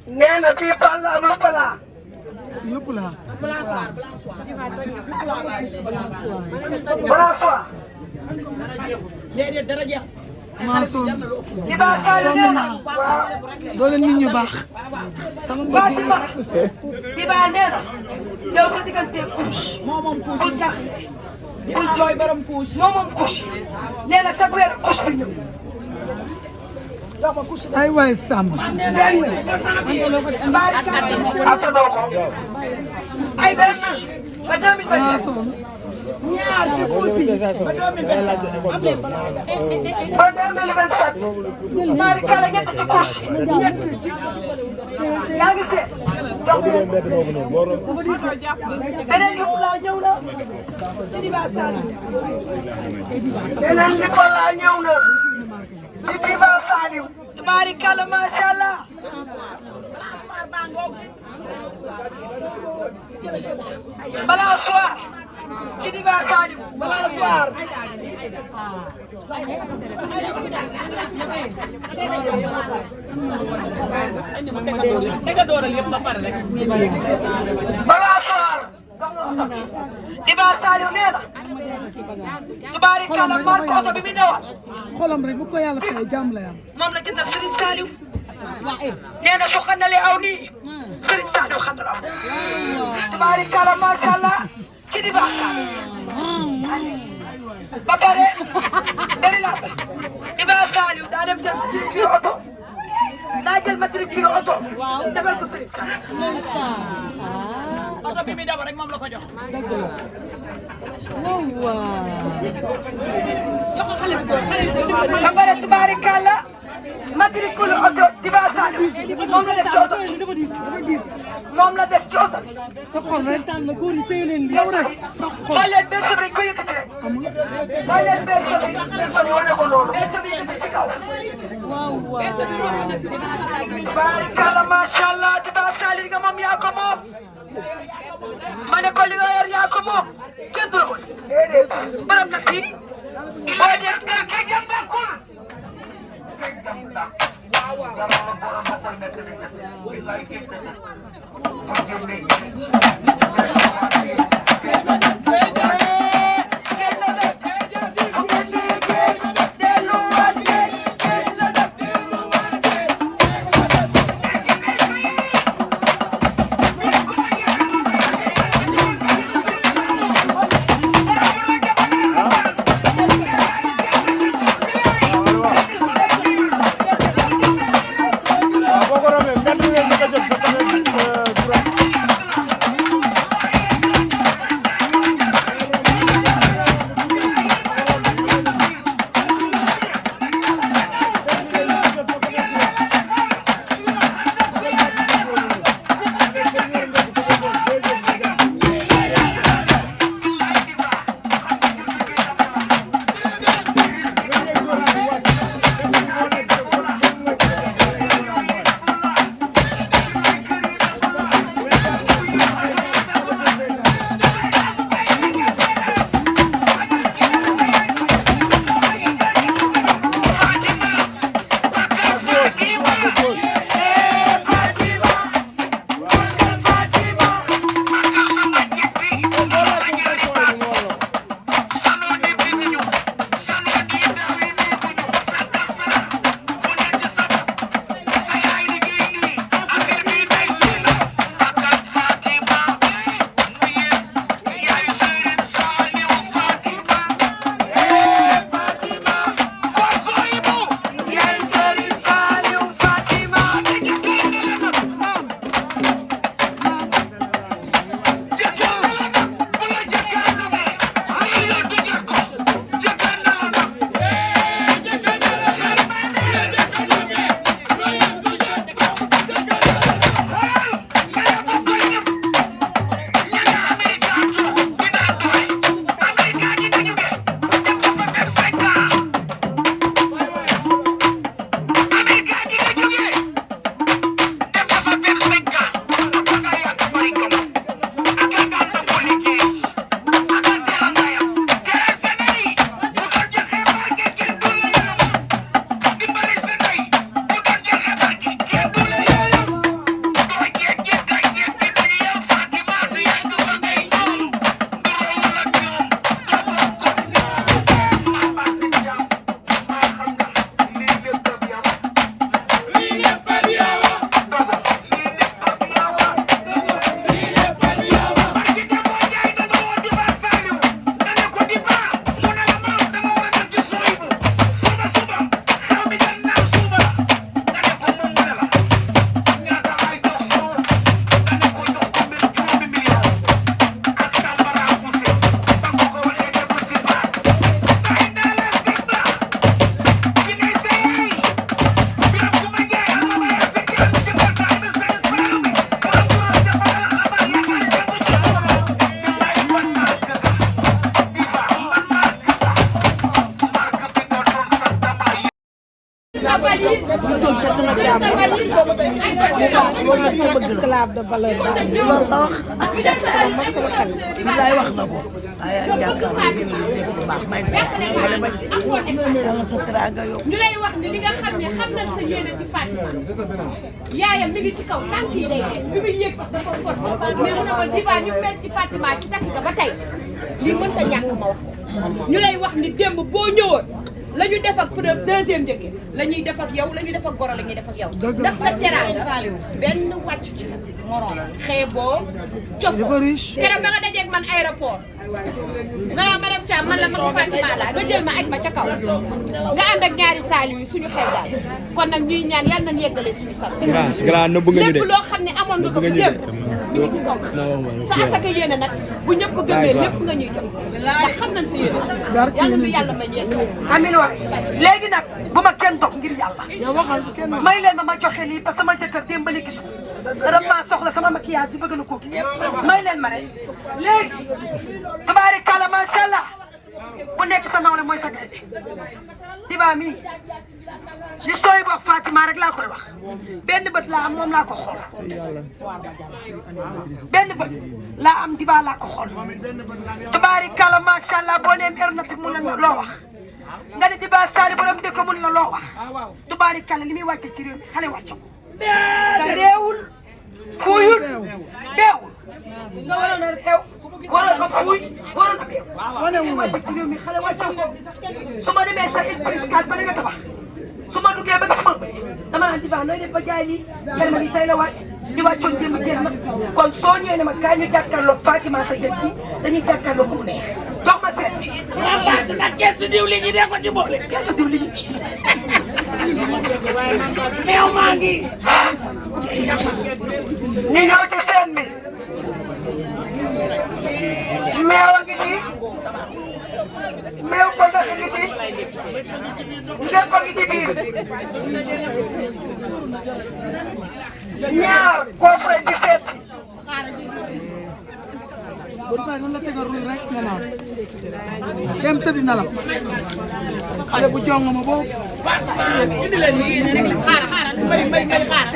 nee na bii pala amul pala. yëpp la. François. déedéet dara jeex. maa sonn. Diba Sall nee na. waaw. doole nit ñu baax. sama mbokk yi. Diba nee na. yow sa diggante couche. moom couche bul jaaxle. bul jooy borom couche. moom couche. nee na chaque weer couche bi ñëw. ay waay Samb. attanoo ko. ay benn. ba 2027. maa sonn. ñaar ci couche yi ba 2027. ba 2027. Mari Kala ñett ci couche. ñett ci. yaa ngi seet. donc beneen yëpp laa ñëw na. ci Diba Sall. beneen yëpp laa ñëw na. ci Diba Saliou. Tubaarikàlla macha allah. balaa soir. ci Diba Saliou. balaa soir. balaa soir. Diba Saliou nee na. tubaarikàlla marque oto bi mu newal. xolam rek bu ko yàlla fay jàmm la yam. moom la jëndal Serigne Saliou. nee na su xandalee aw nii. Serigne Saliou xandal aw. tubaarikàlla macha allah. ci Diba Saliou. ba pare. bëri naa ko. Diba Saliou daa dem jël matricule oto. daa jël matricule oto. defal ko Serigne Saliou. oto bi muy daw rek moom la ko jox. ba pare tubaarikàlla. matricule oto Diba Saliou. moom la def ci oto. moom la def ci oto. sa xol rek. yow rek. xool leen berso bi dañ ko yëkkati rek. xool leen berso bi. berso bi wane ko noonu. berso bi yëkkati ci kaw. tubaarikàlla macha allah Diba Saliou li nga moom yaa ko moom. ma ne ko li nga yor yaa ko moom. kenn du la ko déedéet. borom nag fii. boo dee nga kay jëm bokkul. esclave de valeur loolu la wax sama xarit bilaay wax na ko ay jàkkaarloo def lu baax may sa wala ba ci yàlla sa teraanga yow ñu lay wax ni li nga xam ne xam nañ sa yéene ci Fatima yaayam mi ngi ci kaw tànk yi day dee bi muy yéeg sax dafa forcé mais mu ne ma Diva ñu mel ci Fatima ci takk ga ba tey lii mënta ñàkk ma wax ñu lay wax ni démb boo ñëwoon la ñu def ak deuxième njëkke la ñuy def ak yow la ñuy def ak goro la ñuy def ak yow ndax sa teraanga benn wàccu ci la xeeboo cofoo keroog ba nga dajeeg man aéroport nga madame Thiam man la ma ko Fatima laa nga jël ma aj ma ca kaw nga ànd ak ñaari saali yi suñu xel daal kon nag ñuy ñaan yal nañ yeggalee suñu sax lépp loo xam ne amoon nga ko bu démb mi ngi ci kaw sa asaka yéene nag bu ñëpp gëmee lépp nga ñuy jox ndax xam nañ sa yéene yàlla nu yàlla may ñu yeggalee suñu amin wax léegi nag bu ma kenn dog ngir yàlla may leen ma joxe lii parce que sama jëkkër démbali gisu dafa soxla sama maquillage bi bëgg na koo gis may leen ma rek léegi tabaarikàlla macha allah bu nekk sa nawle mooy sa gaynde Diva mii li sooy wax Fatima rek laa koy wax benn bët laa am moom laa ko xool benn bët laa am Diva laa ko xool tabaarikàlla macha allah boo nee mer na ti mun na loo wax nga ne Diva Sali borom dëkk mun na loo wax tabaarikàlla li muy wàcce ci réew mi xale wàcce ko te réewul fuuyul deewul nga waroon a xew waroon a fuuy waroon a xew wane wu wàcce ci réew mi xale wàcce ko su ma demee sa il plus 4 ba nga tabax su ma duggee ba gis ma dama naan Diva nooy def ba jaay lii ferme yi tey la wàcc di wàccoon démb jeex na kon soo ñëwee ne ma kaay ñu jàkkaarloog Fatima sa jël ci dañuy jàkkaarloog mu neex jox ma seet bi. waaw parce que keesu diw li ñu dee ko ci boole. keesu diw li ñu meew maa ngi. ñu ñëw ci seen mi meew a ngi nii meew ko ndax ngi ci lépp a ngi ci biir ñaar coffre ci seet bu baax noonu la tegal ruy rek nga naan dem tëddi na la xale bu jong ma boobu indi leen nii xaaral mbari mbari mbari xaaral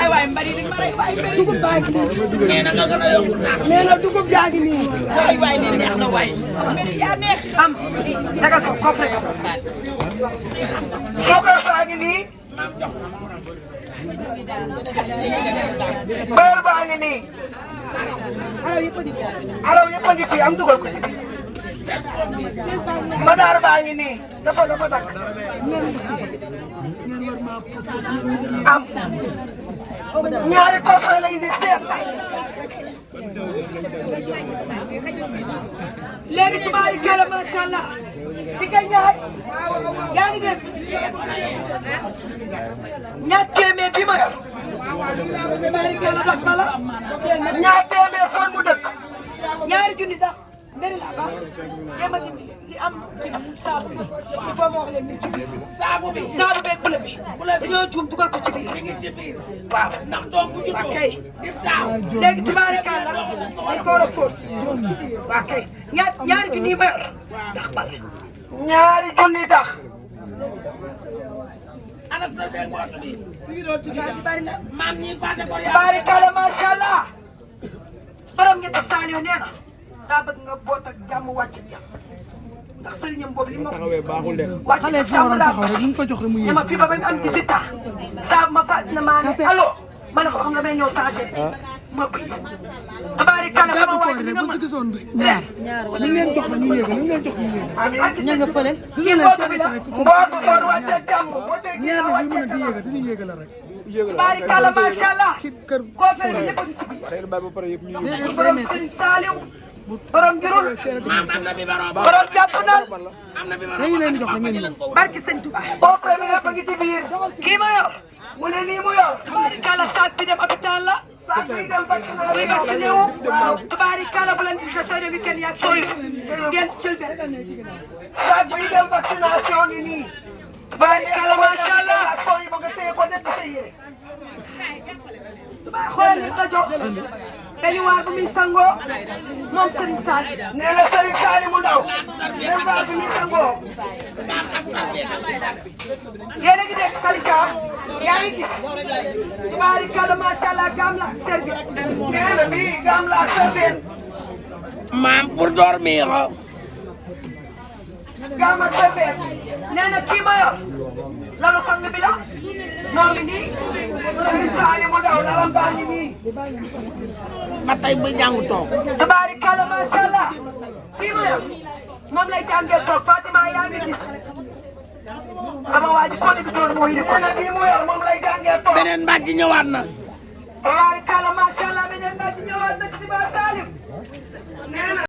ay waay mbari di mbari waay mbari dugub baa ngi nii nee na nga gën a yokku tax nee na dugub jaa ngi nii waay waay nii neex na waay mbari yaa neex am tegal ko coffre ko suukar saa ngi nii bëyal baa ngi nii araw yëpp a ngi fii am dugal ko ci biir madaar baa ngi nii dafa dakk am ñaari coffre lay indi seet léegi tubaarikàlla macha allah di nga ñaar yaa ngi dégg ñaar téeméer bi ma yor tubaarikàlla dox ma la ñaar téeméer foon mu dëkk ñaari junni dax mbiri laa baax jéem a dindi li am saabu bi il faut ma wax leen ni ci biir saabu beeg bula bi dañoo juum dugal ko ci biir waaw ndax doom bu juddoo kay léegi tubaarikàlla dañ ko war a fóot waaw kay ñaari junni ma yor ndax bala ñaari junni tax ana sa beeg mbootu bi bari na maam ñi fàtte ko tubaarikàlla macha allah borom ñetti saal yoo nee na daa bëgg nga boot ak jàmm wàcc jàmm ndax sëriñam boobu li ma wàcc xale si waroon taxaw rek ñu ko jox rek mu yéeg ma fii ba ba mu am 18 ans saa ma fàtt na maa ne allo ma ne ko xam nga may ñëw changé ma bëy tabaarikàlla sama gàddu koor wàcc rek bu ci gisoon ñaar li ngeen jox ñu yéeg li ngeen jox ñu yéeg ña nga fële kii mbootu bi la mbootu koor wàcc jàmm boo dee ñaar nag yu mën a di yéeg dañuy yéeg la rek tabaarikàlla macha allah ci kër koo fere lépp a ngi ci biir borom Sëriñ Saaliw borom jurul borom jàpp nal dañu leen di jox ngeen ñëw barki sëñ Tuba boo fere bi lépp a ngi ci biir kii ma yor mu ne lii mu yor tabaarikàlla saak bi dem hôpital la saak bi dem vacciné wu tabaarikàlla bu leen gisee sooy dem weekend yaag sooy ngeen jël benn saak bi dem vaccination ngi nii tabaarikàlla macha allah sooy ba nga téye ko def sa yére xoolal li nga jox dañu waar bu muy sangoo moom Serigne Sall. nee na Serigne Sall mu ndaw. même waar bu muy sangoo. yéen a ngi dégg Sali Thiam yaa ngi gis tubaarikàlla macha allah gaam la ak serviette. nee na bii gaam la ak serviette. maam pour dormir. gaam ak serviette. nee na kii ma yor loolu sang bi la moo ngi nii. Serigne Sall mu ndaw lalam baa ngi nii. ba tey bu jàngu toog. tubaarikàlla macha allah kii ma yor moom lay jàngee toog Fatima yaa ngi gis. sama waa ji kóol bi doon mooy nee na bii mu yor moom lay jàngee toog. beneen mbàjj ñëwaat na. tubaarikàlla macha allah beneen mbaa si ñëwaat na ci Diba Salim. nee na